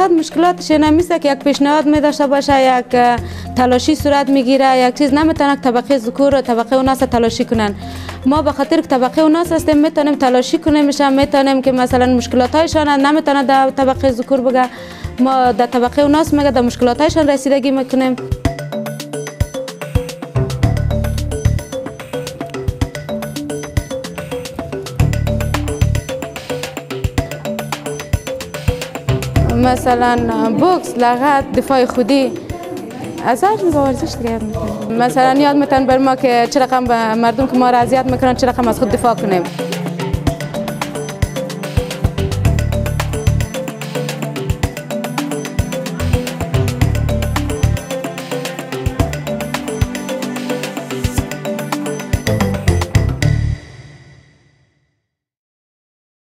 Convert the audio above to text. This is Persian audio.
فقط مشکلاتش نمیسته که یک پیشنهاد می داشته باشه، یک تلاشی صورت میگیره، یک چیز نمیتونه طبقه ذکور و طبقه اوناس تلاشی کنن. ما به خاطر که طبقه اوناس هستیم میتونیم تلاشی کنیم، میتونیم که مثلا مشکلات هایشان نمیتونه در طبقه ذکور بگه، ما در طبقه اوناس میگه در مشکلات هایشان رسیدگی میکنیم. مثلا بوکس، لغت، دفاع خودی، از هر نوع ورزش دیگه یاد می‌کنیم. مثلا یاد میتن بر ما که چه رقم به مردم که ما را اذیت میکنن چه رقم از خود دفاع کنیم.